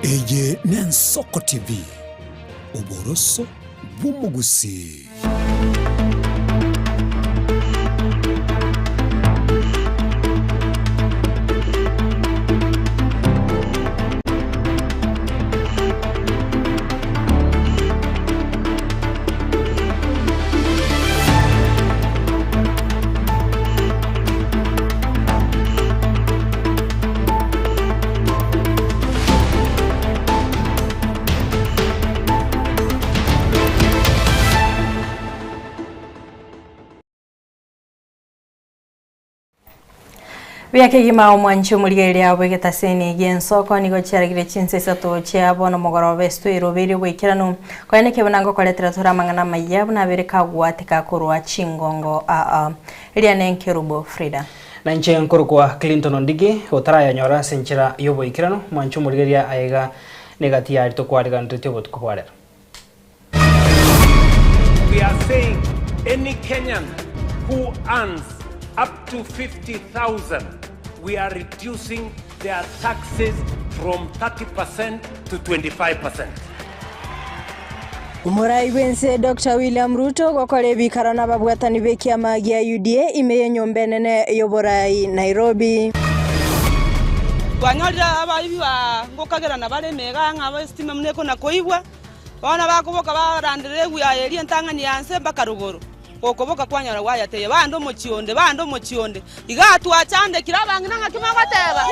Eye n'Ensoko TV, oboroso bw'omogusii. Buya kegima omwanchi omorigereria bw'egetaseni gi'ensoko nigo chiaragire chinsa isato chia bono mogoroba esitwe erobeire oboikeranu koeneke buna ngokoretera tore amang'ana amaya buna abere kagwateka korwa chingongo aa eria nenkerubo Frida. Na inche nkorokwa Clinton Ondigi, otarayanyora ase enchera y'oboikeranu, mwanche omorigereria aiga negati yaria tokwariganeretie obotuko bwa rero. We are saying any Kenyan who earns up to 50,000, we are reducing their taxes from 30% to 25%. Omorai bw'ense Doctor William Ruto gokora ebikaro nababwatani b'ekiama gia UDA ime y'enyomba enene y'oborai Nairobi. Twanyorire abaibi ba ngokagerana bare emega ng'a ab'esitima buna ekona-koibwa, bono bakoboka baranderera eguya eria entang'ani ya nse mpaka rogoro. Gokoboka kwanyora gwayatebia, Bande omochie onde, bande omochie onde. Igaa twachandekire abang'ina ng'aki mogoteba?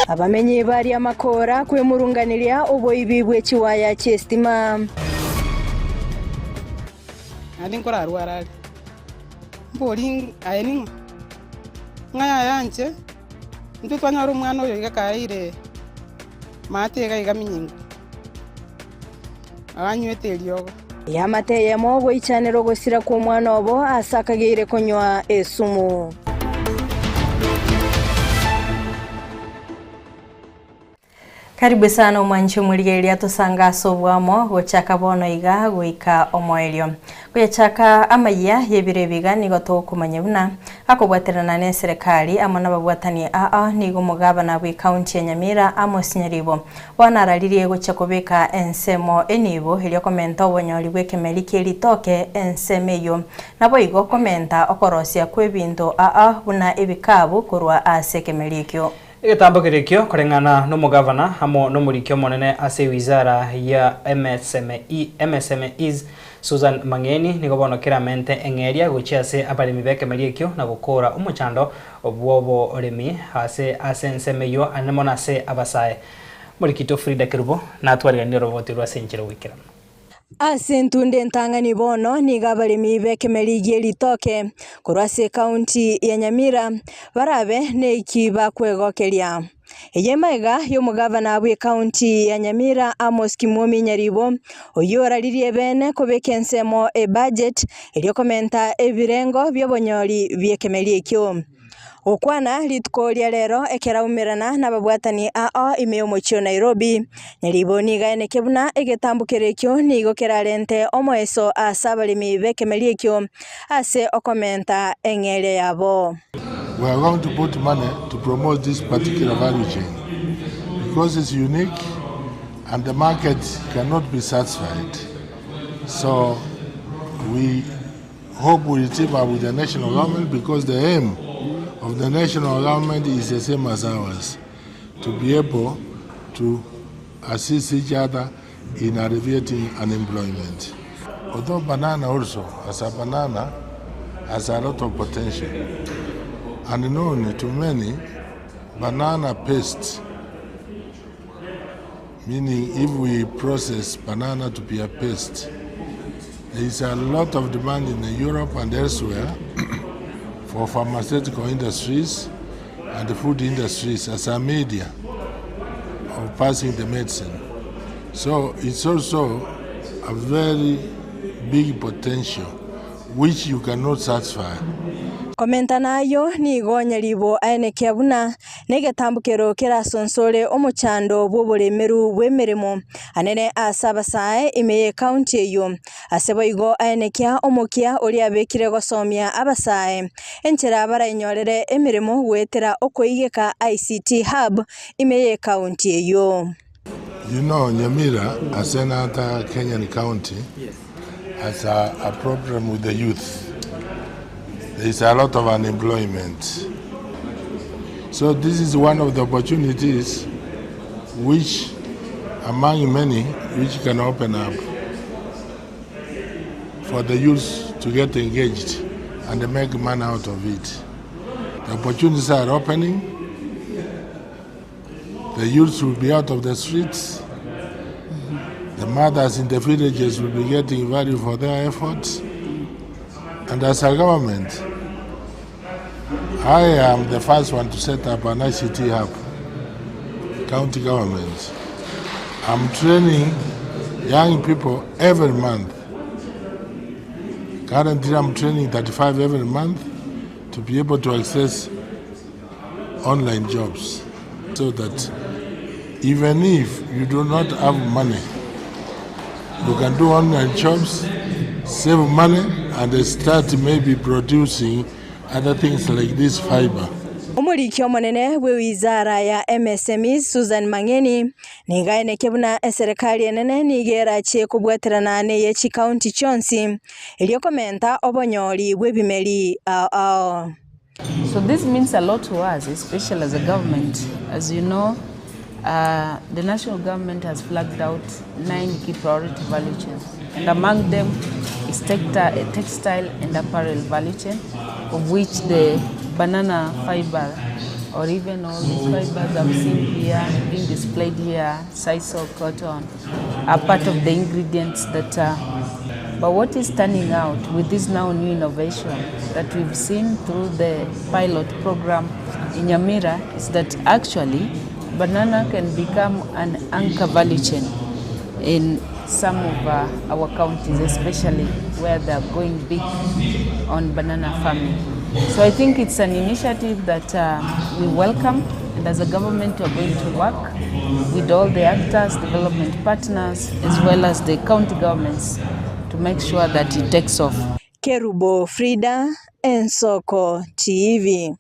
Abamenyi baria amakora kwemurunganeria oboibi bwe chiwaya chi'esitima. Naende nkorarware are, mbori aye ning'o? Ng'a yaya inche, intwe twanyora omwana oyo iga kareire maate iga iga minyingo, aganywete eriogo. Eamate eyemo goichanera ogosira kw'omwana obo ase akageire konywa esumu. Karibu sana omwanchi omorigereria tosange ase obwamo gochaka bono iga goika omoerio. Goyachaka amayia y'ebiro ebi iga nigo togokomanya buna akobwaterana n'eserekari amo nababwatani aa nigo omogabana bw'ecounty ya Nyamira Amos Nyaribo Bono araririe gochia kobeka ensemo enibo erio komenta obonyori bw'ekemeri kie ritoke ensemo eyio, naboigo komenta okorosia kw'ebinto aa buna ebikabu korwa ase ekemeri ekio. Egetambo keria ekio koreng'ana nomogavana amo nomoriki omonene ase ewizara ya MSME, MSMEs, Susan Mang'eni nigo bono keramente eng'eria gochia ase abaremi b'ekemeri ekio na gokoora omochando bw'oboremi ase ase ensemo eyio anene mono ase abasae. Morikito Frida Kerubo natwariganirie oroboti rwa ase enchera goikerana. Ase entunda entang'ani bono nigo abaremi b'ekemeri gie ritoke korwa ase ekaunti ya Nyamira barabe neki bakwegokeria. Eye magega y'omogavana bw'ekaunti ya Nyamira Amos Kimwomi Nyaribo oyio oraririe ebeene kobeka ensemo ebudget erio komenta ebirengo bi'obonyori bi'ekemeri ekio. Gokwana rituko ria rero ekero aumerana nababwatani ao ime y'omochie o Nairobi, Nyaribo nigo aeneke buna egetambokero ekio nigo kerarente omoeso ase abaremi b'ekemeri ekio ase okomenta eng'eria yabo. We are going to put money to promote this particular value chain because it's unique and the market cannot be satisfied. So we hope we team up with the national government because the aim of the national government is the same as ours, to be able to assist each other in alleviating unemployment. Although banana also, as a banana, has a lot of potential. Unknown to many, banana paste, meaning if we process banana to be a paste, there is a lot of demand in Europe and elsewhere for pharmaceutical industries and the food industries as a media of passing the medicine. So it's also a very big potential which you cannot satisfy. Komenta nayio nigo Nyaribo aenekia buna negetambokero kerasonsore omochando bw'oboremeru bw'emeremo anene ase abasae ime y'ecounty eyio. Ase boigo aenekia omokia oria abekire gosomia abasae enchera barainyorere emeremo goetera okoigeka ICT hub ime y'ecounty eyio. You know, Nyamira, as another Kenyan county, has a, a problem with the youth. There is a lot of unemployment. So this is one of the opportunities which, among many, which can open up for the youth to get engaged and make money out of it. The opportunities are opening. The youths will be out of the streets. The mothers in the villages will be getting value for their efforts. And as a government, I am the first one to set up an ICT hub, county government. I'm training young people every month. Currently, I'm training 35 every month to be able to access online jobs so that even if you do not have money, you can do online jobs, save money, and start maybe producing other things like this fiber. Omoriki omonene bw'ewizara ya MSMEs Susan Mang'eni nigo aenekia buna eserekari enene nigo erachie kobwaterana neye chikaunti chionsi erio komenta obonyori bw'ebimeri ao ao. So this means a lot to us, especially as a government. As you know, uh, the national government has flagged out nine key priority value chains, and among them is textile, textile and apparel value chain, of which the banana fiber or even all these fibers I've seen here being displayed here, sisal, cotton, are part of the ingredients that uh, but what is turning out with this now new innovation that we've seen through the pilot program in Nyamira is that actually banana can become an anchor value chain in some of uh, our counties, especially where they're going big on banana farming. So I think it's an initiative that uh, we welcome, and as a government, we're going to work with all the actors, development partners, as well as the county governments to make sure that it takes off. Kerubo Frida, Ensoko TV.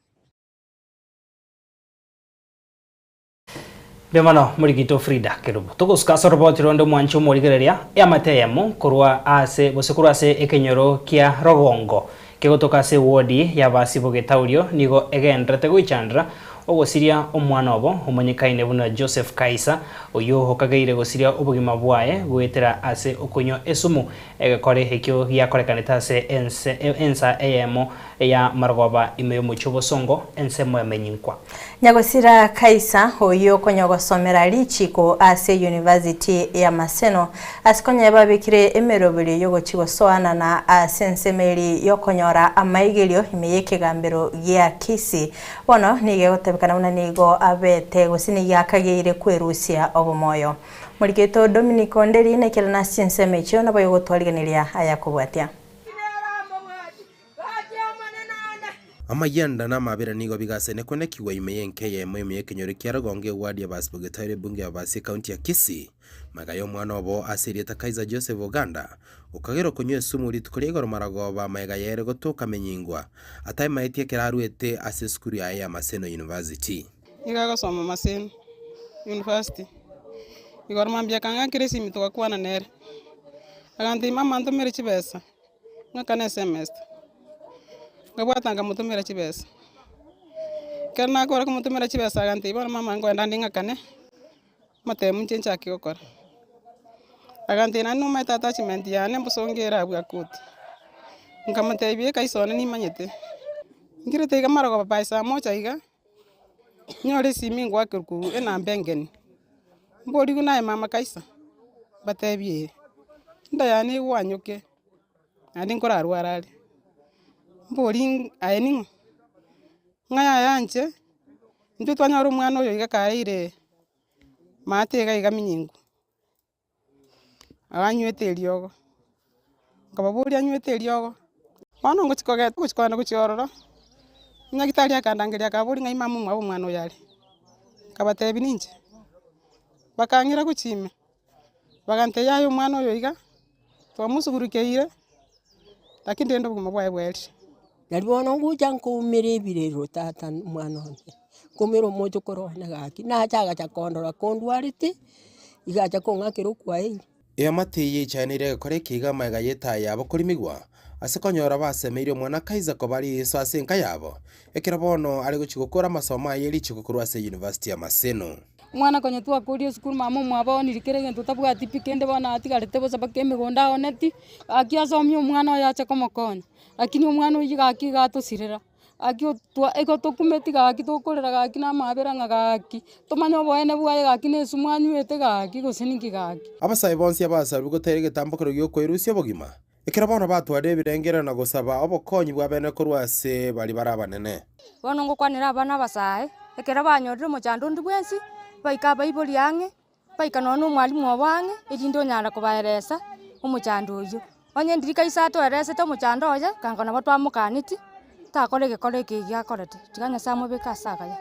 Mbuya mono morigito Frida Kerubo. Togosuka ase oroboti ronde omwanche omorigereria eamate eyemo korwa ase gose korwa ase ekenyoro kia Rogongo kegotoka ase ewodi y'abasibo Getaurio nigo egendererete goichandera Ogosiria omwana obo, omonyekaine buna Joseph Kaisa, oyio okageire gosiria obogima bwaye goetera ase okonywa esumu, egekore ekio giakorekanete ase ense ensa eyemo ya marogoba ime y'omochie obosongo, ensemo ya Menyinkwa. Nyagosira Kaisa, oyio okonya gosomera richiko ase University ya Maseno, ase konya babekire emeroberio y'ogochia gosoanana ase ensemo eria y'okonyora amaigerio ime y'ekegambero gia Kisii, Bono nigo egotebekana buna nigo abete gose nigo akageire kwerusia obomoyo. Moriketo Dominic Onderi nekero nase chinsemo echio nabo yogotwarigeneria ayakobwatia. Amayanda na amabera nigo bigasenekwa nekigwa ime y'enka eyemo ime y'ekenyoro kia Rogongo ewadi ya Basibogetoire ebunge ya Basi ekaunti ya Kisii. Magega y'omwana obo ase erieta Kaiser Joseph Oganda, okagera okonywa esumu rituko ria igoro maragoba magega yaye gotoka menyingwa, ataimaeti ekero aruete ase esukuru yaye ya Maseno University. Nigo agosoma Maseno University. Igoro mambia akang'akera esimi togakwana nere, agantebia mama ntomere chibesa, ng'akane esemester. Nkabwata nkamotomera chibesa, ekero nakora komotomera chibesa agantebia bono mama nkoenda nde ng'akane. Amatemo inche nchake gokora. Agantebia naende nomaete attachment yane mbosongo ere abwo akoti. Nkamotebia ekaisa one nimanyete, nkirete iga marogoba by saa moja iga, nyore esimi ngoakerwa korwa enamba engeni, mborigwe naye mama kaisa? Mbatebie ee, enda yane egwanyoke, naende nkorarware are, mbori aye ning'o? Ng'a yaya inche, intwe twanyora omwana oyo iga kareire. Maate iga iga minyingu, abanywete eriogo, nkababoria anywete eriogo, bono ngochi kogeta ngochi kogenda gochia ororo, omonyagitari akandangeria akaboria ng'ai mama omwabo omwana oyo are, nkabatebia ninche, bakang'ira gochia ime, bagantebia yaya omwana oyo iga, twamosugurukeire, lakini rende obogima bwaye bwaerire. Nari bono ngocha nkoumera ebirero tata omwana one, nkoumera omochokoro one gaki, nacha agacha kondora kondwarete, Iga acha kong'akera okwaeri. Eamate eye echaneire egekora ekeiga amaiga y'etaya yabo korimigwa, ase konyora basemeirie omwana Kaiser koba riiso ase enka yabo, ekero bono are gochia gokora amasomo aye richiko korwa ase University ya Maseno. Omwana konya twakoria esukuru mama omwabo aonirie kera egento tabwati pi kende bono atigarete bosa mpaka emegondo aoneti, gaki asomie omwana oye ache komokonya, lakini omwana oyio gaki iga atosirera. Gaki otwa igo tokumeti gaki tokorera gaki na amabera ng'a gaki, tomanye oboene bwaye gaki na esumu anywete gaki gose ninki gaki. Abasae bonsi abasarwe gotera egetambokero gi'okoerusia obogima, ekero bono batwarire ebirengerero na gosaba obokonyi bw'abene korwa ase baria bare abanene. Bono ngokwanera abana abasae, ekero banyorire omochando onde bwensi, baike abaibori ang'e, baika nonya na omwalimu obo ang'e, erinde onyare kobaeresa omochando oyio. Onye ndiri kaisa atoeresete omochando oye, kango nabo twamokaneti, takora egekora eke egiya akorete, tiga Nyasae amobeke ase agaya.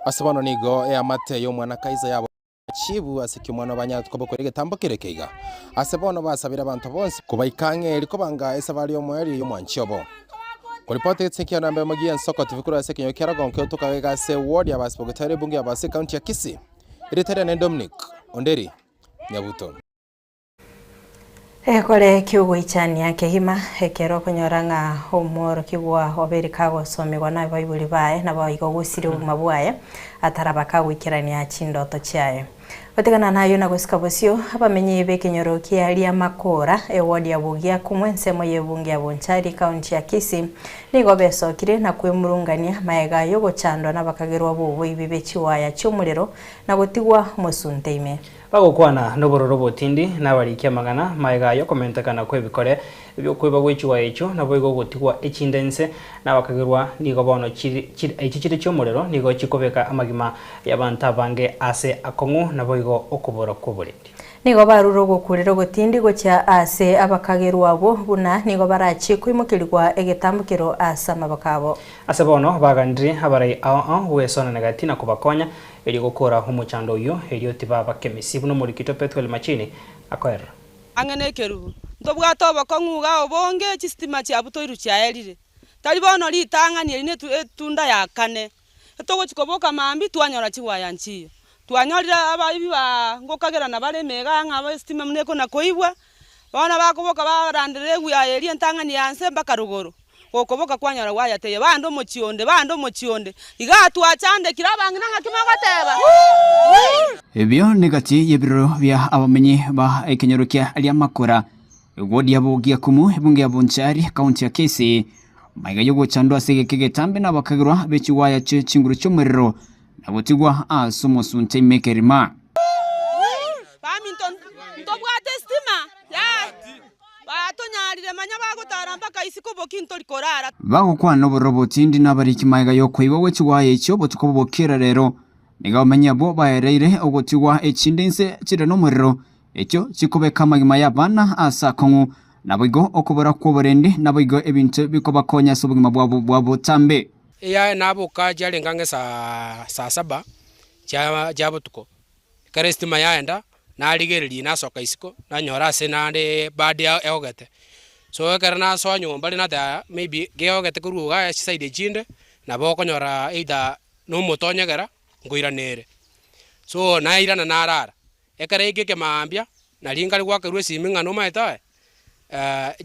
Ase bono nigo eamate y'omwana Kaiser yabo. Chibu ase ki omwana banyarete kobokoria egetambo kere keiga? Ase bono basabire abanto bonsi kobaika ang'e erio kobanga esabari y'omoerio y'omwanchi obo. Koripoti gete kia namba emo gi'ensoko TV korwa ase ekenyoro kia Rogonko egotoka gaiga ase ward ya Basibogotari ebunge ya Basi ekaunti ya Kisii. Erieta riane Dominic Onderi Nyabuto. Egekore ki'ogoichania kegima, ekero okonyora ng'a omworokigwa obeire kagosomigwa nabaibori baye, nabo igo ogosiria obogima bwaye, ataraba kagoikerania chindoto chiaye. Gotigana nayio na gosika bosio, abamenyi b'ekenyoro kia Riamakora, eward ya Bogiakumwe, ensemo y'ebunge ya Bonchari, ekaunti ya Kisii, nigo besokire na kwemurungania magega y'ogochandwa nabakagerwa b'oboibi be chiwaya chi'omorero na gotigwa mosunte ime. Bagokwana nobororo obotindi, na abariki amang'ana, magega ay'okomentekana kw'ebikore bi'okoiba gwe chiwaya echio, naboigo ogotigwa echinde inse, na abakagerwa, nigo bono chiri, chiri, echi chire chi'omorero nigo chikobeka amagima y'abanto abange aase akong'u, naboigo okobora kw'oborendi. Nigo barure ogokurera ogotindi gochia aase abakagerwa abwo, buna nigo barachie koimokerigwa egetambokero ase amaboko abo. Ase bono baganire abarai ao ao gwesonana gati na kobakonya, Erio gokora omochando oyio, erio tibaba kemisi, buna omorikito Pethuel Machini akoerera. Ang'e nekerubo. Ntobwate obokong'u iga obonge, chisitima chiabutoirwe chiaerire. Tari bono ritang'ani eri netu etunda ya kane. Etogochia koboka mambia twanyora chiwaya nchiyo. Twanyorire abaibi ba ngokagerana bare emega ng'a aba esitima buna ekona koibwa, bono bakoboka baranderera eguya eria entang'ani ya nse mpaka rogoro. Gokoboka kwanyora gwayatebia, Bande omochie onde, bande omochie onde. Igaa twachandekire abang'ina ng'aki mogoteba? Ebio negati y'ebiroro bia abamenyi ba ekenyoro kia Riamakora, ewodi ya Bogiakumu, ebunge ya Bonchari, county ya Kisii, maiga y'ogochandwa ase egeka egetambe na abakagerwa be chiwaya chie chinguru chi'omorero na gotigwa ase omosunte ime ekerima. Baminto, ntobwate esitima? Yaya. Batonyarire manya bagotara mpaka isiko boki ntori korara. Bagokwana obororo botindi na abariki magega y'okoigwa gwe chigwaya echio botuko bobokera rero. Nigo abamenyi abwo baereire ogotigwa echinde inse chire nomorero, echio chikobeka amagima y'abana ase akong'u, naboigo okobora kw'oborendi, naboigo ebinto bikobakonya ase obogima bwabo bwa botambe. Eyaye naboka chiarenge ang'e saa saa saba chia chia botuko, ekero estima yaenda, Narigereria nasoka isiko, nanyora ase naende bad eogete. So ekero nasoa nyomba riria nateba maybe geogete korwa igaa chiside echinde, nabo okonyora either na omote onyegera, nkoirana ere. So nairana narara, ekero yaika ekemaambia, naria nkare goakerwa esimi ng'a nomaete oye,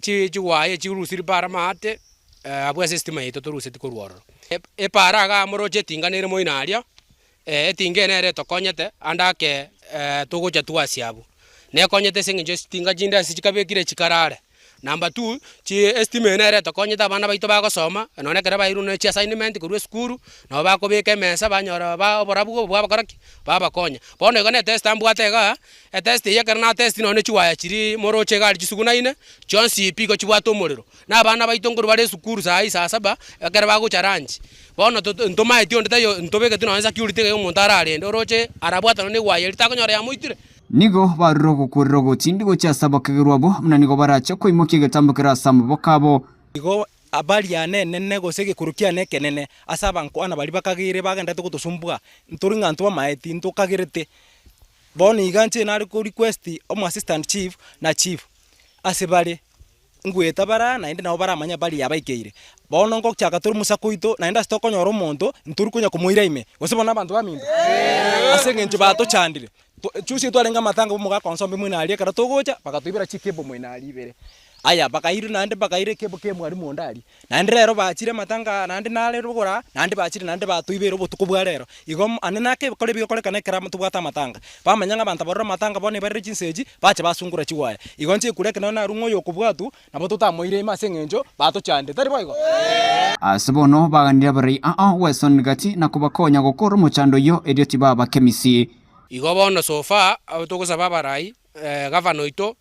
chi chigwaye chirusiri para maate, abwo ase estima yaito toruseti korwa ororo. Epara igaa moroche etinga nere moino aria. Etinga eye nere etokonyete ande ake togocha twasia abwo. Nekonyete ase eng'encho chitinga chinde ase chikabekire chikarare. Number two, chi estima eye nere etokonyete abana baito bagosoma, nonye ekero bairwe ne chiassignment korwa esukuru, nabo bakobeka emesa banyora ba oborabu obo bwabakora ki? Babakonya. Bono igo na etester mbwate igaa, etester eye ekero natesti nonye chiwaya chiria moroche iga aria chisugunaine, chionsi pi igo chibwate omorero. Na abana baito nkorwa bare esukuru saa hii saa saba, ekero bagocha lunch, bono to ntomaeti onde taiyo ntobegeti nonye security iga omonto ararende oroche arabwatana na ewaya eria takonyora yamoitire. Nigo barure ogokurera ogotindi gochia ase abakegerwa abwo, buna nigo barache koimokia egetambo kere ase amaboko abo. Igo habari yane enene gose egekuro kiane ekenene ase abankwana baria bakageire bagenderete gotosumbua, ntori ng'a ntwamaeti ntokagerete. Bono iga inche nare ko request omo assistant chief na chief ase bare. Ngoeta bara, naende nabo baramanye baria yabaikeire. Bono ngochaka tore omosaku oito, naende ase tokonyora omonto, ntori konya komoira ime, gose bono abanto baminto? Ase eng'encho batochandire. Juzi twarenge amatanga bw'omogaka o Nsombe moino aria ekero togocha, bagatoibera chikebo moino aria ibere. Aya, bakairwa naende bakaira ekebo kia mwalimu onde aria. Naende rero bachire amatanga aya naende nare rogoro aa, naende bachire naende batoibeire obotuko bwa rero. Igo ande nake ebikora ebi bigokorekana ekero amo tobwate amatanga. Bamanya ng'a abanto abarore amatanga bono ebarire chinsa echi, bacha basungora chiwaya. Igo inche ekura ekero narure ng'a oyo okobwatwa, nabo totamoire ime ase eng'encho batochandete, tari boigo? Ase bono baganire abarai aa gwesonera gati na kobakonya gokora omochando oyio erio tibaba kemisi. Igo bono so far, togosaba abarai, gavana oito,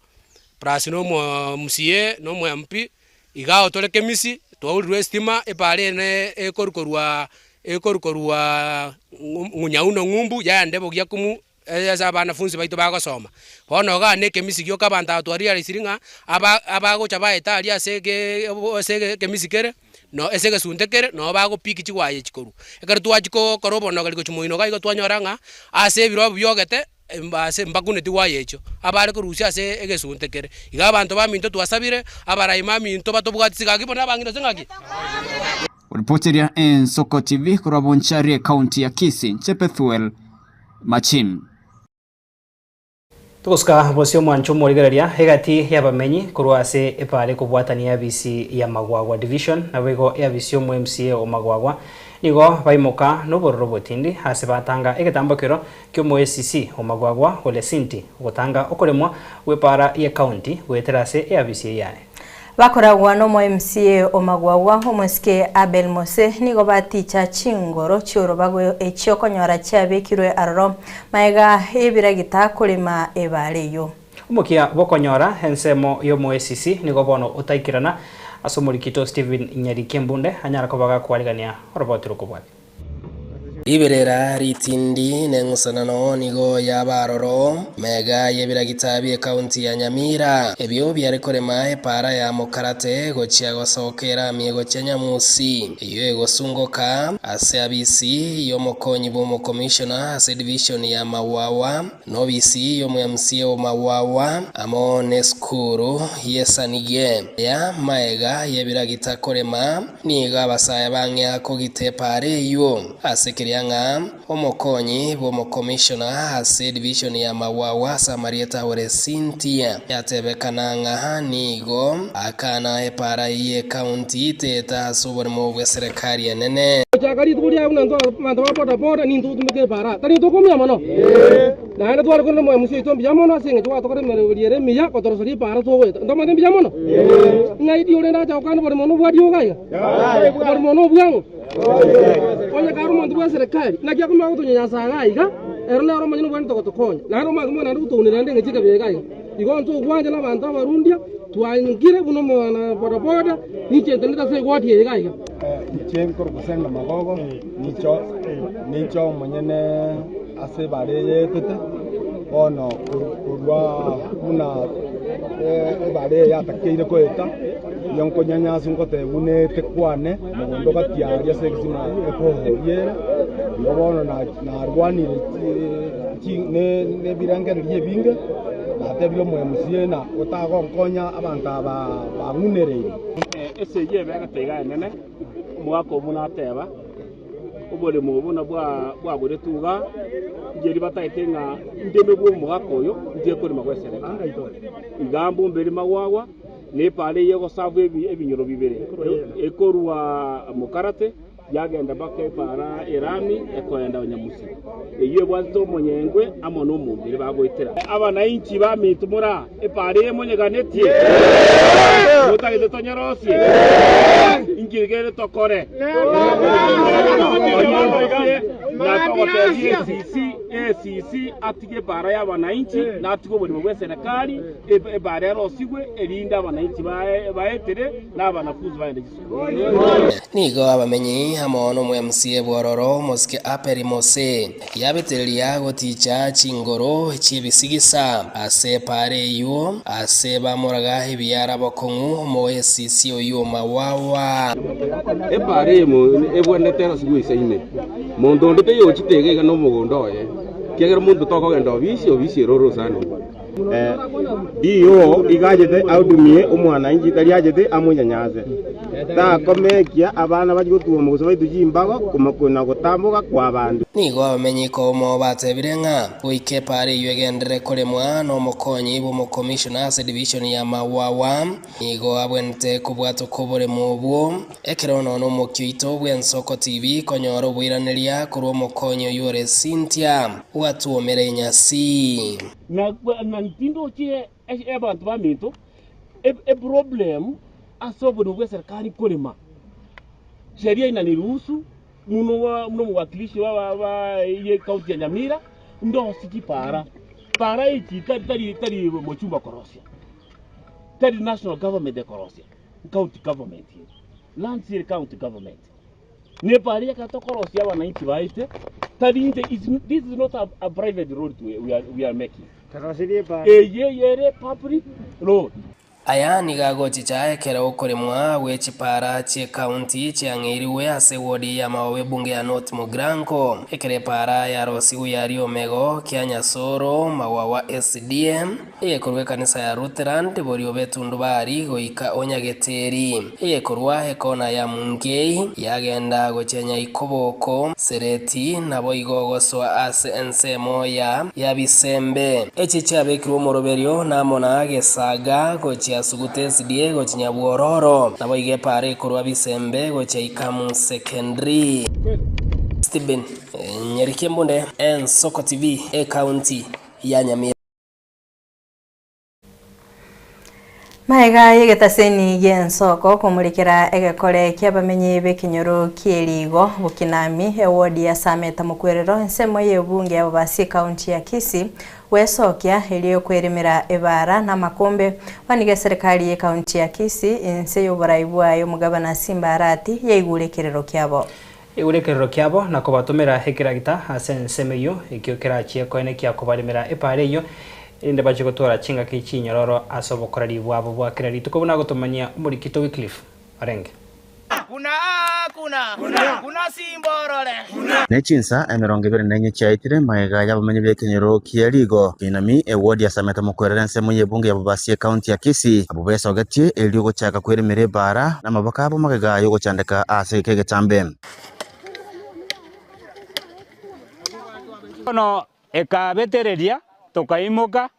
plus na omo MCA, na omo MP, iga ao tore kemisi, twaurirwe estima, epara ere ekoru korwa ekoru korwa ng'unyauno ng'umbu yaenda bogia kumu ase abanafunsi baito bagosoma. Bono igaa na ekemisi gioka abanto aba twarealisiri ng'a aba abagocha baeta aria ase ege ase ekemisi kere, no ase egesunte kere, noo bagopiki chigwaya echi korwa. Ekero twachia kokora obonogeri gochia moino iga igo twanyora ng'a ase ebirobu biogete. Ase mbakuneti gwaya echio, abare korusia ase egesunte kere. Iga abanto baminto twasabire, abarai baminto batobwati gaki buna abang'ina gose ng'aki? Oripoteria Ensoko TV korwa Bonchari ekaunti ya Kisii, inche Bethuel Machin. Togosuka bosio omwancho omorigereria egati y'abamenyi korwa ase epaara ekobwatania eabisi ya Magwagwa Division naboigo eabisi y'omo MCA o Magwagwa nigo baimoka nobororo obotindi ase batanga egetambokero ki'omoesisi o Magwagwa Ole Sinti ogotanga okoremwa gw'epaara y'ecounty goetera ase eabisi eyaye. Bakoragwa nomo MCA o Magwagwa omosike Abel Mose nigo baticha chingoro chi'orobago echio konyora chiabekirwe aroro maega y'ebiragita korema ebaara eyio. Omokia bw'okonyora ensemo y'omoesisi nigo bono otaikerana ase omorikito Stephen Nyariki Embunde anyara koba gakwarigania oroboti rokobwatia. Riberera ritindi neng'usanano nigo yaba aroro, mega y'ebiragita bi'ekaunti ya Nyamira, ebio biare korema epaara ya Mokarate gochia gosoka erami egochia Nyamusi, eyio egosungoka ase abisi y'omokonyi bw'omokomishona ase division ya Mawawa. Nobisi y'omwMCA o Mawawa amo nesukuru y'Esanige ya maega y'ebiragita korema, nigo abasae bang'ea kogita epaara eyio ase keria ng'a omokonyi bw'omokomishona ase edivision ya Mawawa ase amarieta Ore Cynthia yatebekana ng'a nigo akana epaara eyio y'ecounty teta ase oboremo bw'eserekari enene. Gochaka rituko riaye buna intwe abanto ba boda boda nintwe totumeke ebaraa, tari intwe okomia mono? Naende tware korenda omoemusi oito mbuya mono ase eng'encho gwatokora emeremo ere emiya gotoroseria ebaara togoeta. Ntomanyete mbuya mono? Ng'ai riria orende acha gokana oboremo nobwa riogo aiga? Oboremo nobwang'o? Onye kare omonto bw'eserekari, naki akomanya gotonyanyasa iga aiga, ero nere omonyene obwenerete gotokonya. Naende omanyete mbwene naende gotounera naende eng'encho ekabira iga aiga. Igo intwe ogwancha nabanto abarundia, twanyokire buna omwana boda boda, ninche ntenenete ase egwati eye iga iga. Inche nkorokwa Senga Magogo, ninche ninche omonyene ase ebara eye etete, bono korwa buna ebara eye yatakeire koeta, nigo nkonyanyasa ngoteba buna ete kwane, mogondo gati aria ase egesima ekohoria ere, igo bono narwanire nebirengererio ebinge, natebire omo MCA ng'a otagonkonya abanto aba bang'unereire. Esegi ebe egete iga enene, omogaka oo buna ateba, oboremo obo buna bwagoretwe iga, incheri batagete ng'a ndeme bw'omogaka oyo, ntie korema gwesereka. Iga mbomberi magwagwa, na epaara eye egosabu ebinyoro bibere, ekorwa mokarate, Yagenda mpaka epaara y'Erami ekoenda Nyamusi, eyio ebwatete omonyengwe amo nomombere bagoetera. Abanainchi baminto more aa, epaara eye monyeganetie? Motagete tonyerosie? Inki kere tokore? Tonyerosie na togotebia esisi, esisi atige epaara y'abanainchi, na atige oborimo bw'eserekari, epaara erosigwe, erinde abanainchi baetere, na abanafunsi bagende chisukuru. Nigo abamenyi amo n'omo-MCA bw'ororo omosike Aperi Mose yabetereria goticha chingoro chi'ebisigisa ase epaara eyio ase bamoraga ebiara bokong'u omoesisi oyio Mawawa. Epaara eyemo ebwenerete erosigwe isaine, monto onde taiyo ochite iga iga nomogondo oye, ekiagera omonto tokogenda obisi, obisi ere orosana ime. DO iga achete ahudumie omwananchi tari achete amonyanyase. Takomekia abana bachie gotuoma gose baitwe chimbago na gotamboka kw'abanto. Nigo abamenyi komo batebire ng'a goika epaara eyio egenderere koremwa nomokonyi bw'omokomishona ase division ya Mawawa nigo abwenerete kobwatoka oboremo obwo ekero nonya omokia oito bw'Ensoko TV konyora oboiraneria korwa omokonyi oyio ore Cynthia bwatuomera enyasi. Na na ntindochie abanto baminto eproblem ase oborimo bw'eserikari korema. Sheria inaniruhusu muno buna omowakilishi wa ye county ya Nyamira ndosie chipara. Para echi tari tari mochumba okorosia, tari national government ekorosia, county government ere, lands ere county government. Ne epara eye ekero tokorosia abananchi baete, tari inche this is not a private road we are making. Eye ere public road. Aya nigo agochicha ekero okoremwa gwe chipaara chi'ekaunti chiang'eirigwe ase ewodi y'amaobo ebunge ya North Mugirango. Ekero epaara yarosigwe ya Riomego, Kianyasoro, Mawawa SDA, eyekorwa ekanisa ya Lutheran, borio b'Etundubari goika Onyageteri, eyekorwa ekona ya Mungei, yagenda gochia Nyaikoboko, Sereti, naboigo gosoa ase ensemo ya Yabisembe. Echi chiabekirwe omoroberio namo na Gesaga gochia Suguta SDA gochia Nyabwororo, naboigo epaara ekorwa Bisembe gochia Ikamu Secondary. Stephen Nyariki Embunde, Ensoko TV, Ekaunti ya Nyamira. Magega y'egetaseni gi'ensoko komorekera egekore ki'abamenyi b'ekenyoro ki'erigo Bokinami, ewodi ya Sameta Mokwerero, ensemo y'ebunge y'ababasi ekaunti ya Kisii, gwesokia erio kweremera ebaara na amakombe baniga eserekari y'ekaunti ya Kisii inse y'oborai bwaye omogabana Simba Arati yaigure ekerero kiabo. Igure ekerero kiabo na kobatomera ekeragita ase ensemo eyio, ekio kerachie koenekia kobaremera epaara eyio, erinde bachie gotwara chingaki chinyororo ase obokoreri bwabo bwa kera rituko buna agotomanyia omorikito Wycliffe orenge. Ne chinsa 24 chiaetire magega y'abamenyi b'ekenyoro kia Rigo, Kinami, eward ya Sameta mokwerera ensemo y'ebunge ya Bobasi ecounty ya Kisii, abwo besogetie erio gochaka kweremera ebaara namaboko abo magega y'ogochandeka ase egeka egetambe. Bono ekabetereria tokaimoka,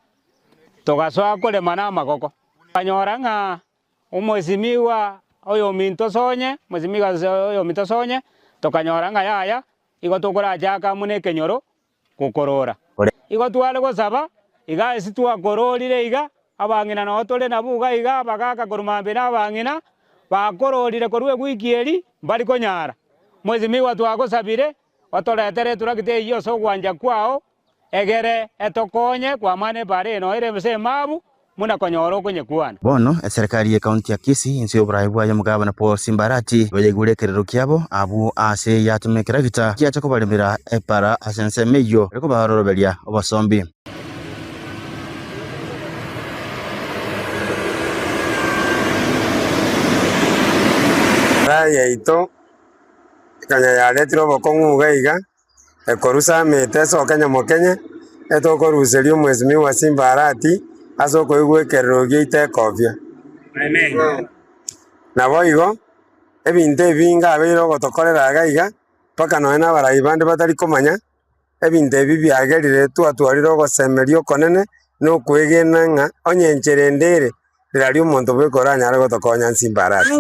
togasoa korema namagoko. Tokanyora ng'a Omwesimigwa oyominto sonye, omwesimigwa oyominto sonye, tokanyora ng'a yaya, igo tokorachaka amo nekenyoro gokorora. Igo tware gosaba, iga ase twakororire iga, abang'ina noo tore nabwo iga iga, abagaka korwa mambia na abang'ina, bakororire korwa ewiki eri, mbari konyara. Omwesimigwa twagosabire, otoretere eturakiti eyio ase ogwancha kwao, Egere etokonye kwamana ebaara eye noyo ere ase emabu, buna konyora okonyekwana. Bono eserekari y'ecounty ya Kisii inse y'oboraai bwaye omogabana Paul Simbarati nigo yaigure ekerero kiabo abwo ase yatoma ekeragita giacha kobaremera epara ase ensemo eyio ere kobaroroberia obosombi. Eraa yaito ekanya yaretire obokong'u iga iga. Ekorusa amete esoke nyamokenye, etokoruseria omwesimigwa Simba Arati ase okoigwa ekerero giaito ekobia. Naboigo, ebinto ebinge abeire ogotokorera iga iga, mpaka nonya nabarai bande batari komanya, ebinto ebi biagerire twatwarire ogosemeria okonene na okwegena ng'a onye enchera ende ere, Rirorio omonto bweka oranyare gotokonya Simba Arati.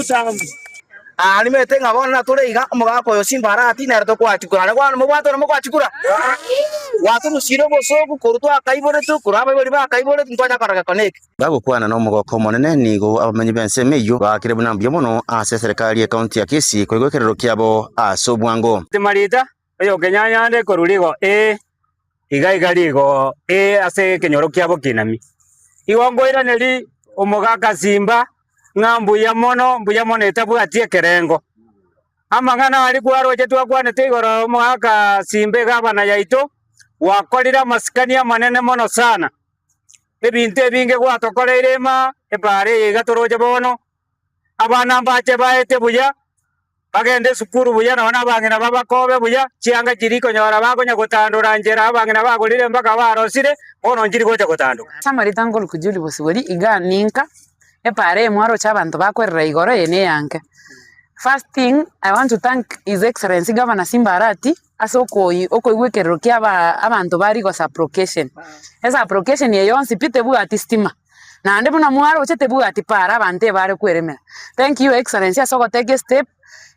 Aa nimanyete ng'a bono natore iga, omogaka oyo Simba Arati nere tokoachukura. Aria kwano mobwate ore mokoachukura? Gwatorusirie obosooku korwa twakaiboretwe, korwa abaibori bakaiboretwe, ntwanya korora gekone eke. Bagokwana nomogoko omonene nigo abamenyi b'ensemo eyio baakire buna mbuya mono ase eserekari y'ecounty ya Kisii koigwa ekerero kiabo ase obwango. Marita, oyokenyanyande korwa rigo ee, iga iga rigo ee ase ekenyoro kiabo kinami. Igo nkoiraneria omogaka Simba ng'a mbuya mono, mbuya mono etabwati ekerengo. Amang'ana aria kwaroche twakwanete igoro omogaka Simba egavana yaito, gwakorire amasikani amanene mono sana. Ebinto ebinge gwatokoreire ime aa, epaara eye iga toroche bono, abana mbache baete buya. Bagende esukuru buya nonya nabang'ina babakobe buya, chianga chiria ikonyora bakonya gotandora nchera abang'ina bagorire mpaka barosire, bono nchiri gocha gotandoka. Ase amarita nkoruku Julie Bosibori, iga ninka, epaara eye mwaroche abanto bakwerera igoro eye neyanke. First thing, I want to thank His Excellency Governor Simba Arati ase okoi okoigwa ekerero kia aba abanto ba Rigo sub-location. Esub-location eye yonsi pi tebwati stima. Naende buna mwaroche tebwati para abanto ebare kweremera. Thank you Excellency ase ogotake estep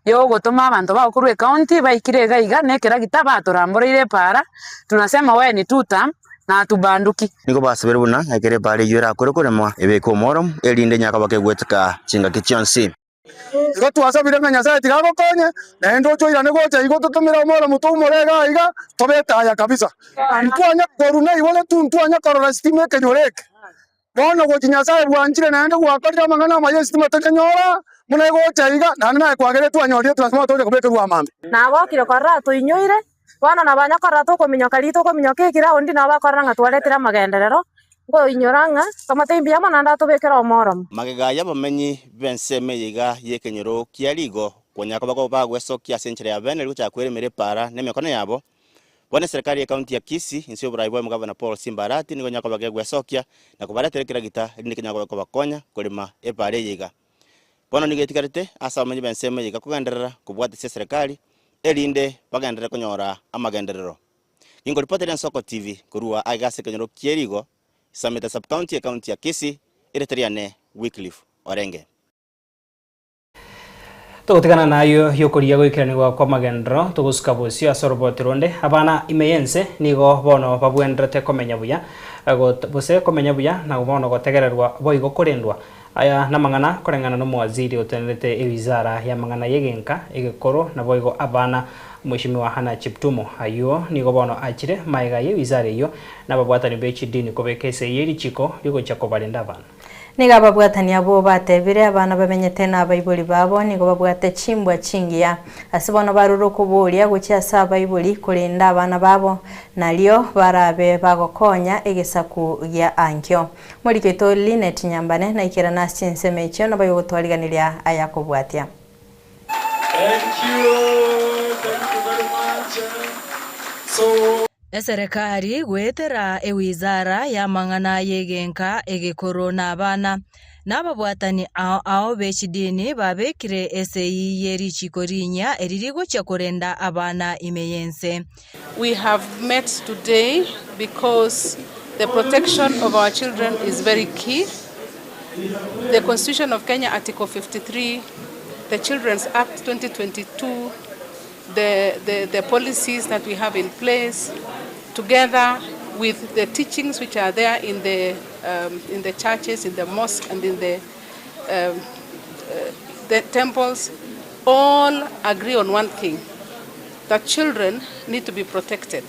ya ogotoma abanto bao korwa ecounty baikire iga iga na ekeragita batoramboreire epara, tunasema wewe ni two term na hatubanduki. Nigo basabire buna ekero epaara eyio erakore koremwa, ebekwe omoro, erinde enyaka bakegweteka chingaki chionsi. Igo twasabire ng'a Nyasae tiga agokonye, naende ochoirane gocha igo totomere omoro toumore iga iga, tobe etaya kabisa. Ntwanya korwa naigoro tu ntwanya korora esitima ekenyoro eke. Bono gochia Nyasae bwanchire naende gwakorire amang'ana amaya esitima tokenyora, buna egocha iga, naende naye kwagerire twanyorire transformer togocha kobekerwa amambia. Nagokire korora toinyoire, bono nabanya korora tokominyoka riria tokominyoka ekiraundi nabo bakorora ng'a twaretire amagenderero, nkoinyora ng'a tomotebi mbuya mono naende atobekere omoromo. Magega y'abamenyi b'ensemo eye iga y'ekenyoro kia Rigo konya koba bagwesokia ase enchera ya bene gochaka kweremera epaara nemekono yabo, bono eserekari y'ecounty ya Kisii inse y'oborai bwa omogavana Paul Simba Arati nigo enyara koba gegwesokia na kobaretera ekeragita erinde kenyare koba kobakonya korema epaara eye iga. Bono nigo etigarete ase abamenyi b'ensemo eye iga kogenderera kobwatisia eserekari erinde bagenderere konyora amagenderero. Ninkoripotera Ensoko TV korwa aiga ase ekenyoro ki'Erigo, Sameta Sub-County, Ecounty ya Kisii, erieta riane Wycliffe Orenge. Togotigana nayio y'okorigia goikeranigwa kw'amagenderero, togosuka bosio ase oroboti ronde. Abana ime y'ense nigo bono babwenerete komenya buya, gose komenya buya na bono gotegererwa boigo korendwa. Aya namang'ana koreng'ana nomowaziri otenerete ewizara y'amang'ana y'egenka, egekoro naboigo abana, Mweshimiwa Hannah Cheptumo. Ayio nigo bono achire maega y'ewizara eyio nababwatani be chidini kobeka esegi ye richiko rigochia kobarenda abana. Nigo ababwatani abwo batebire abana bamenyete nabaibori babo nigo babwate chimbwa chingiya. Ase bono barure okoboria gochia ase abaibori korenda abana babo, nario barabe bagokonya egesaku gia ankio. Morike oito Linet Nyambane naikerane ase chinsemo echio naboigo gotwariganiria ayakobwatia. Thank you, thank you very much. So. Eserekari goetera ewizara y'amang'ana y'egenka egekoro na abana, na ababwatani ao ao be chidini babekire esegi ye richiko rinyia eri rigochia korenda abana ime y'ense. We have met today because the protection of our children is very key. The Constitution of Kenya Article 53, the Children's Act 2022, the, the, the policies that we have in place, together with the teachings which are there in the, um, in the churches, in the mosque, and in the, um, the temples, all agree on one thing that children need to be protected.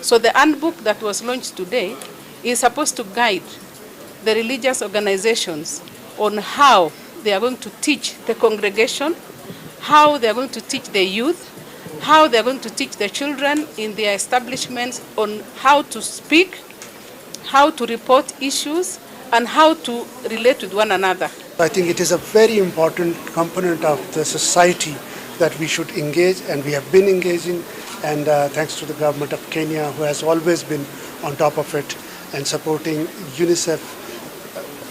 So the handbook that was launched today is supposed to guide the religious organizations on how they are going to teach the congregation, how they are going to teach the youth, how they are going to teach the children in their establishments on how to speak, how to report issues, and how to relate with one another. I think it is a very important component of the society that we should engage, and we have been engaging, and thanks to the government of Kenya, who has always been on top of it and supporting UNICEF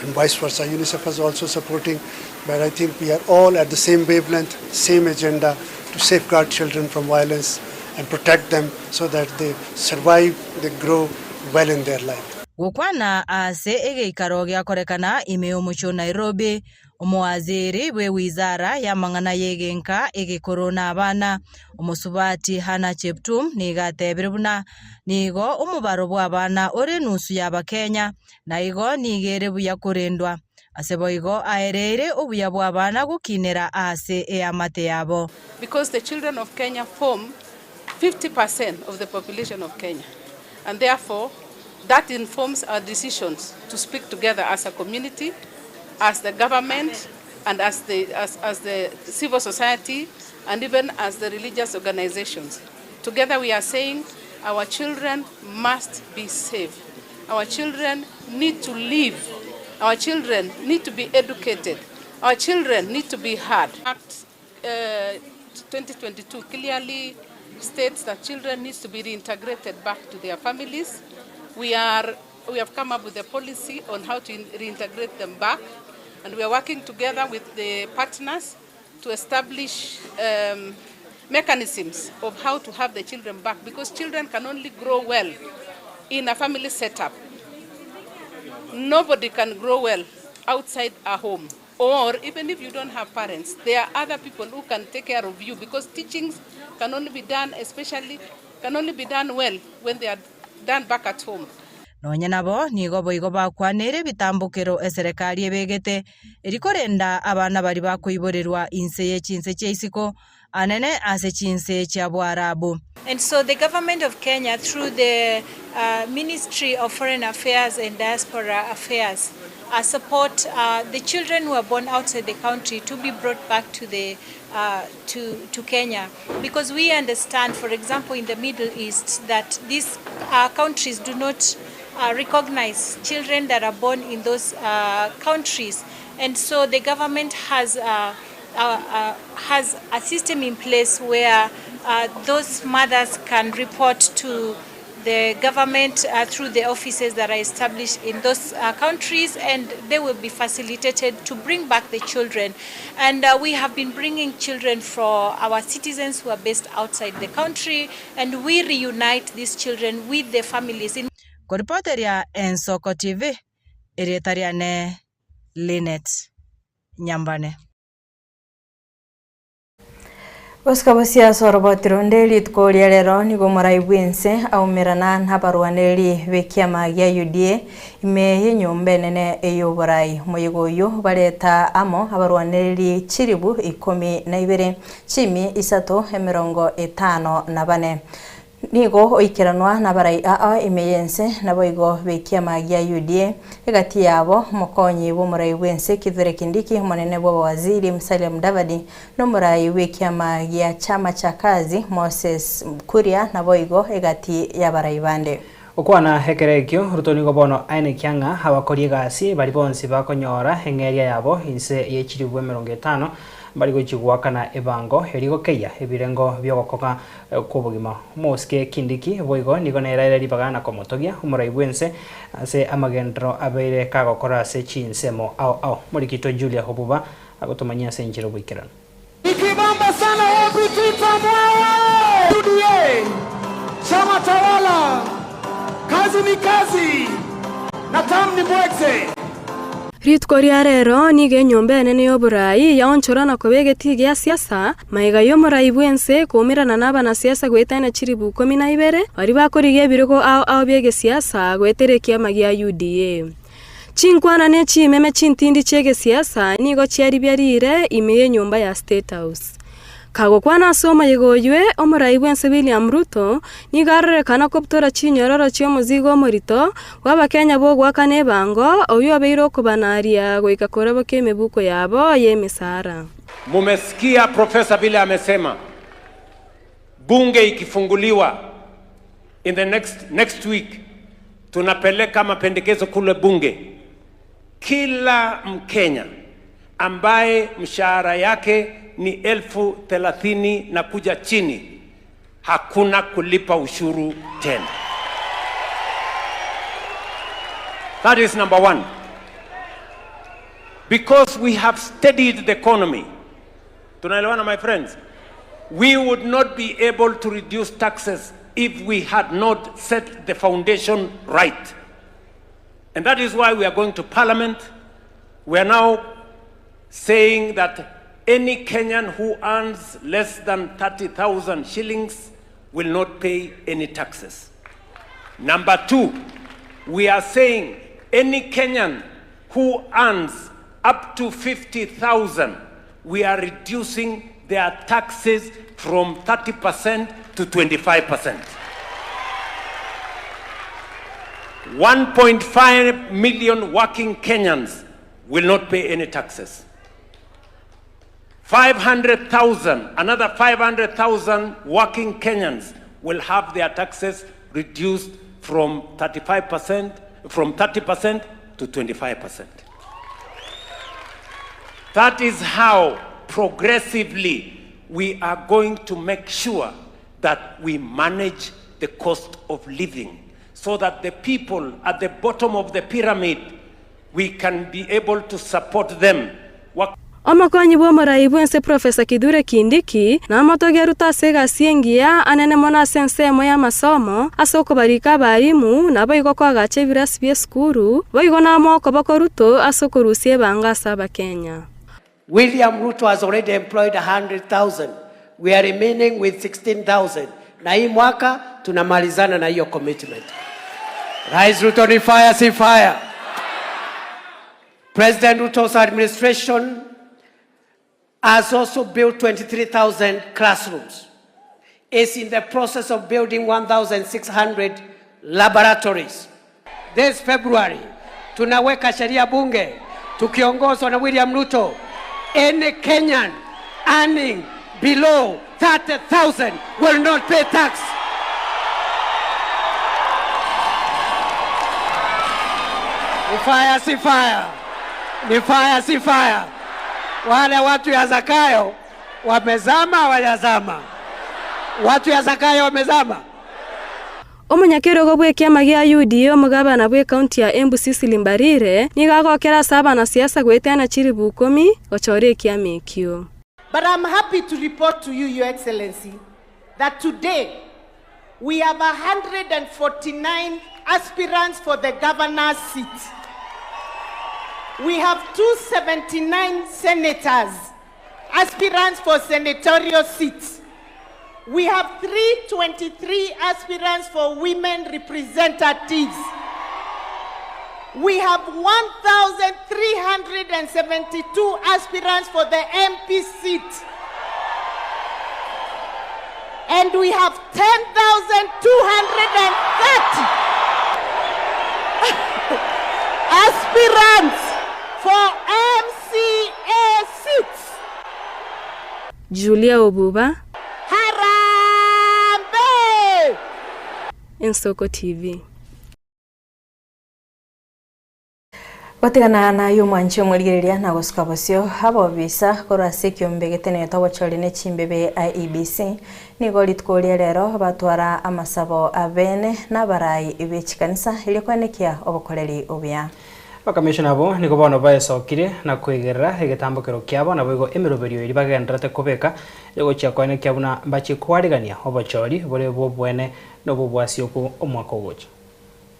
and vice versa. UNICEF is also supporting, but I think we are all at the same wavelength, same agenda to safeguard children from violence and protect them so that they survive, they grow well in their life. Gokwana ase egeikaro giakorekana ime y'omochie o Nairobi, omowaziri bw'ewizara y'amang'ana y'egenka egekoro na abana, omosubati Hannah Cheptum nigo atebire buna nigo omobaro bw'abana ore enusu y'Abakenya, na igo nigo ere buya korendwa. Ase boigo aereire obuya bw'abana gokinera ase eamate yabo. Because the children of Kenya form 50% of the population of Kenya and therefore that informs our decisions to speak together as a community, as the government and as the, as, as the civil society and even as the religious organizations. Together we are saying our children must be safe. Our children need to live. Our children need to be educated. Our children need to be heard. Act 2022 clearly states that children needs to be reintegrated back to their families. We are we have come up with a policy on how to reintegrate them back and we are working together with the partners to establish um, mechanisms of how to have the children back because children can only grow well in a family setup. Nobody can grow well outside a home or even if you don't have parents, there are other people who can take care of you because teachings can only be done, especially, can only be done well when they are done back at home. Nonya nabo, nigo boigo bakwanire ebitambokero eserekari ebegete, erio korenda abana baria bakoiborerwa inse ye chinse chia isiko, anene ase chinse chia Boarabu. And so the government of Kenya through the uh, Ministry of Foreign Affairs and Diaspora Affairs uh, support uh, the children who are born outside the country to be brought back to the uh, to, to Kenya because we understand, for example, in the Middle East that these uh, countries do not uh, recognize children that are born in those uh, countries. And so the government has, uh, uh, uh, has a system in place where uh, those mothers can report to the government uh, through the offices that are established in those uh, countries and they will be facilitated to bring back the children. And uh, we have been bringing children for our citizens who are based outside the country and we reunite these children with their families. In Koripoteria Ensoko TV, erieta riane Linet Nyambane. Gosika bosiasa oroboti runde rituko ria rero nigo morai bwense aumerana n'abarwaneri b'ekiama gia UDA ime y'enyomba enene ey'oborai omoyega oyo bareta amo abarwaneri chiribu ikomi na ibere chimi isato emirongo etano na bane nigo oikeranwa n'abarai aa ime y'ense naboigo b'ekiama gia UDA egati yabo mokonyi bw'omorai bwense Kithure Kindiki omonene bw'abawaziri Musalia Mudavadi n'omorai bw'ekiama gia chama cha kazi Moses Kuria naboigo egati y'abarai bande Okwana ekero ekio Ruto nigo bono aene kiang'a abakori egasi bari bonsi bakonyora eng'eria yabo inse ya echiribu emerongo etano bari gochigwakana ebango erigokeia ebirengo biogokoga kwa obogima omosike Kindiki boigo nigo neraire ribaga na komotogia omorai bwense ase amagendero abeire kagokora ase chinsemo ao ao morikito Julia Obuba agotomanyia ase enchera oboikeranu. Ikibamba sana wapi Twitter mwawe? UDA chama tawala, kazi ni kazi na tam ni bwekze. Rituko ria rero nigo enyomba enene ya oborai yaonchorana koba egeti gia siasa maiga ya omorai bwense koumerana na abanasiasa goetania chiribu ikomi na ibere baria bakorigia ebirogo ao ao bia egesiasa goetera ekiama gia UDA. Chinkwana na echimeme chintindi chia egesiasa nigo chiari biarire ime ya enyomba ya State House. Kagokwana ase omoyega oywe, omorai bwense William Ruto nigo arorekana kobutora chinyororo chia omozigo omorito bwa abakenya bogoakana ebango oywo obeire okobanaria goika korabokia emibuko yabo ya emisara. Mumesikia profesa vile amesema, bunge ikifunguliwa in the next, next week tunapeleka mapendekezo kule bunge. Kila Mkenya ambaye mshahara yake ni 30,000 na kuja chini, hakuna kulipa ushuru tena. That is number one. Because we have steadied the economy. Tunaelewana, my friends? We would not be able to reduce taxes if we had not set the foundation right. And that is why we are going to parliament. We are now saying that any Kenyan who earns less than 30,000 shillings will not pay any taxes. Number two, we are saying any Kenyan who earns up to 50,000, we are reducing their taxes from 30% to 25%. 1.5 million working Kenyans will not pay any taxes. 500,000, another 500,000 working Kenyans will have their taxes reduced from 35%, from 30% to 25%. That is how Progressively, we are going to make sure that we manage the cost of living so that the people at the bottom of the pyramid, we can be able to support them. Omokonyi bw'omorai bw'ense Professor Kithure Kindiki namotogie Ruto ase egasi engiya anene mono ase ensemo y'amasomo ase okobarika abarimu naboigo koagacha ebirasi bi'esukuru, boigo namoe okoboko Ruto ase okorusia ebanga ase Abakenya. William Ruto has already employed 100,000. We are remaining with 16,000. Na hii mwaka tunamalizana na hiyo commitment. Rais Ruto ni fire, si fire. President Ruto's administration has also built 23,000 classrooms. Is in the process of building 1,600 laboratories. This February tunaweka sheria bunge tukiongozwa na William Ruto. Any Kenyan earning below 30,000 will not pay tax. Ni fire, si fire. Ni fire, si fire. Wale watu ya Zakayo wamezama, hawajazama? Watu ya Zakayo wamezama. Omonyakerogo bw'ekiama gia UDA omogabana bw'ekaunti ya Embu Cecily Mbarire nigo agokera ase abanasiasa goetana chiribu ikomi gochora ekiama ekio. But I'm happy to report to you, Your Excellency, that today we have 149 aspirants for the governor's seat. We have 279 senators, aspirants for senatorial seats. We have 323 aspirants for women representatives. We have 1,372 aspirants for the MP seat. And we have 10,230 aspirants for MCA seats. Julia Obuba, Harambee! Ensoko TV. Gotigana naye omwanchi omorigereria na gosuka bosio abobisa korwa ase ekiombe getenenete obochori na echimbebe IEBC nigo rituko ria rero batwara amasabo abene na abarai be chikanisa erio koenekia obokoreri obuya. Abakamishona abo nigo bono baesokire na koigerera egetambokero kiabo naboigo emeroberio eri bagenderete kobeka egochia koenekia buna mbachi kwarigania obochori bore bw'obwene na obobwasioku omwaka ogocha.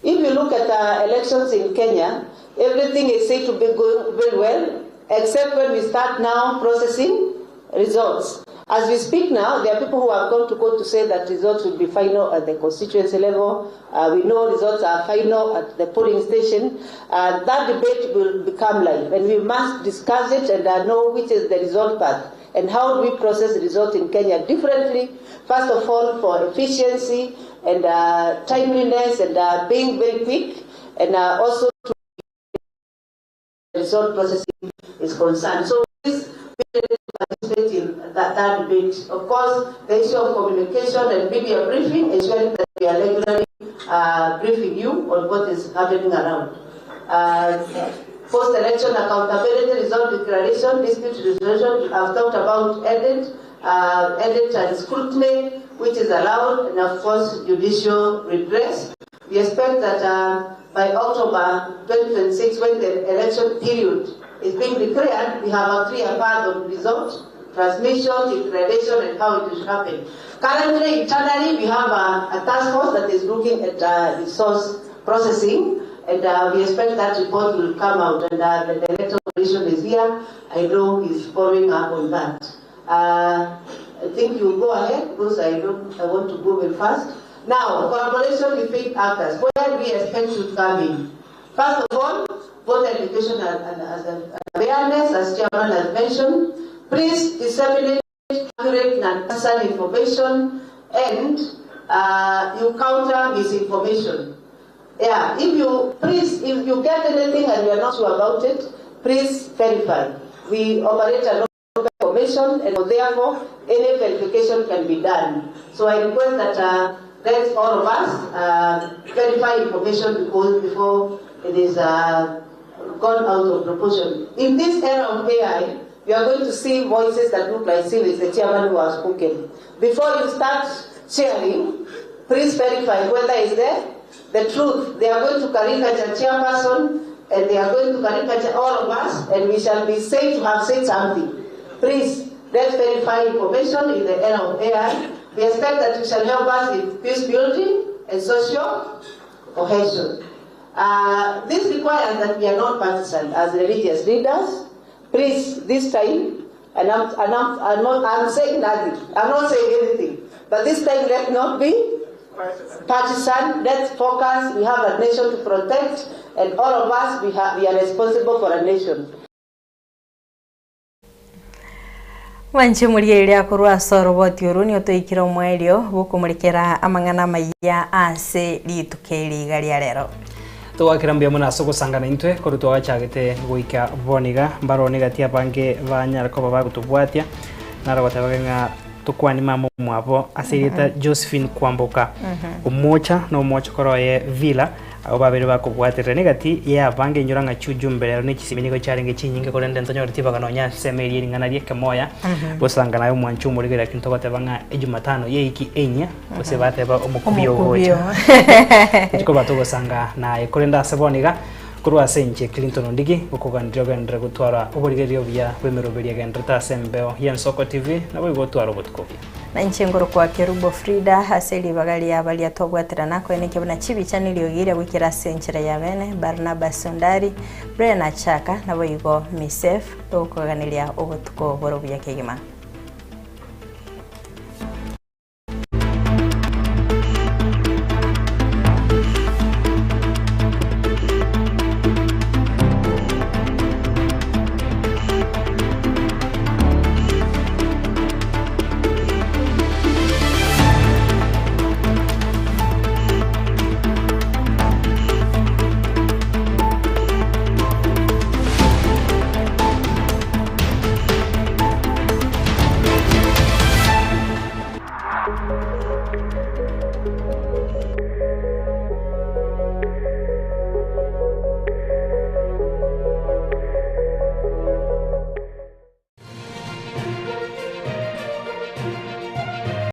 If you look at the elections in Kenya, everything is said to be going very well, except when we start now processing results. As we speak now, there are people who have gone to court to say that results will be final at the constituency level. We know results are final at the polling station. That debate will become live, and we must discuss it and know which is the result path and how do we process the result in Kenya differently. First of all, for efficiency and timeliness and being very quick, and also to result processing is concerned. So please participate in that debate. Of course, the issue of communication and media briefing, ensuring that we are regularly briefing you on what is happening around. Post-election accountability, result declaration, dispute resolution, I've talked about edit and scrutiny, which is allowed, and of course, judicial redress. We expect that by October 2026, when the election period is being declared, we have a clear path of results, transmission, declaration, and how it will happen. Currently, internally, we have a task force that is looking at resource processing, and we expect that report will come out, and the Director of Commission is here. I know he's following up on that. I think you go ahead because I don't. I want to go very fast. Now, collaboration with faith actors. Where do we expect to come in? First of all, voter education and awareness, as Chairman has mentioned. Please disseminate accurate and personal information, and you counter misinformation. Yeah, if you please, if you get anything and you are not sure about it, please verify. We operate a lot of information, and therefore any verification can be done. So I request that let's all of us verify information before it is gone out of proportion. In this era of AI, You are going to see voices that look like civics, the chairman who has spoken. Before you start sharing, please verify whether it's the truth. They are going to caricature chairperson and they are going to caricature all of us and we shall be safe to have said something. Please, let's verify information in the era of AI. We expect that you shall help us in peace building and social cohesion. This requires that we are not partisan as religious leaders. Please, this time, and I'm saying nothing. I'm not saying anything. But this time, let not be partisan. Let's focus. We have a nation to protect, and all of us, we are responsible for a nation. Mwanche murigereria akorwa ase oroboti oru nigo toikire omoerio bwokomorekera amang'ana amaya ase rituko eri iga ria rero. Togwakera mbuya mono ase ogosangana intwe korwa twagachagete goika bono iga mbaroo gati abange banyara koba bagotobwatia naro goteba ng'a tokwani mama omwabo ase erieta Josephine Kwamboka omocha na omocha koroye Villa abo babere bakobwaterera negati ya abange inyora ng'a chiujumbe rero na chisimi nigo chiarenge chinyinge korende ntonyore tibaga nonya ensemo eria ering'ana ria ekemoya gosanga naye omwancho omorigeri lakini togoteba ng'a ejumatano yeiki enya gose bateba omokubio ogocha tochikoba togosanga naye korende ase bono iga korwa ase inche Clinton Ondigi gokoganderia ogenderere gotwara oborigereria obuya bwa emeroberio egenderete ase embeo ya Ensoko TV nabo igo otware obotuko obuya. Na inche ngorokwa Kerubo Frida ase ribaga ria baria tobwaterana koenekia buna chibicha neriogi riria goikera ase enchera ya bene Barnabas Ondari, Brian Achaka naboigo Misef togokoganeria obotuko bore obuya kegima.